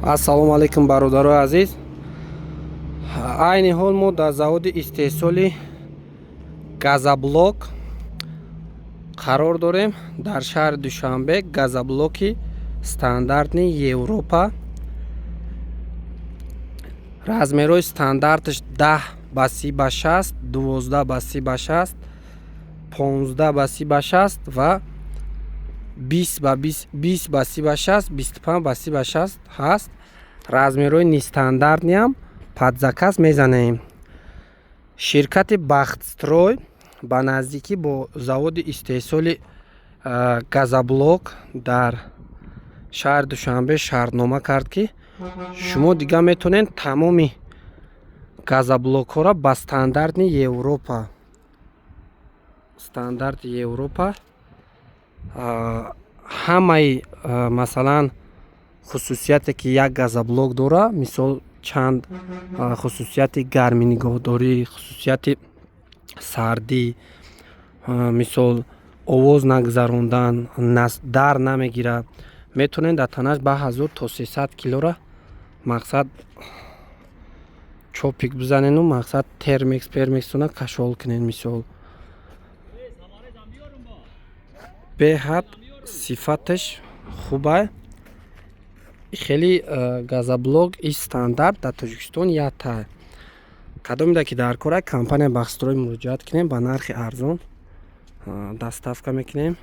Ассалому алайкум, бародарои азиз. Айни ҳол мо дар заводи истеҳсоли газоблок қарор дорем дар шаҳри Душанбе. Газоблоки стандартни Европа, размерҳои стандарташ 10 ба 30 ба 60, 12 ба 30 ба 60, 15 ба 30 ба 60 ва 20 ба 20 ба 30 ба 60, 25 ба 30 ба 60 ҳаст. Размерҳои нестандартниам под заказ мезанем. Ширкати «Бахтстрой» ба наздикӣ бо заводи истеҳсоли газоблок дар шаҳри Душанбе шартнома кард, ки шумо дигар метавонед тамоми газоблокҳоро ба стандартни Европа, стандарти Европа, ҳамаи, масалан, хусусияте ки як газоблок дорад, мисол, чанд хусусияти гармӣ нигоҳдорӣ, хусусияти сардӣ, мисол, овоз нагузарондан, дар намегирад, метавонед дар танаш ба 1000 то 300 килора, мақсад, чопик бизанену, мақсад, термекс пермексона кашол кунед. Мисол, беҳад сифаташ хуба. Хеле газоблок и стандарт дар Тоҷикистон якта. Кадомеда ки дар кора, компания «Бахтстрой» муроҷиат кунем, ба нархи арзон доставка мекунем.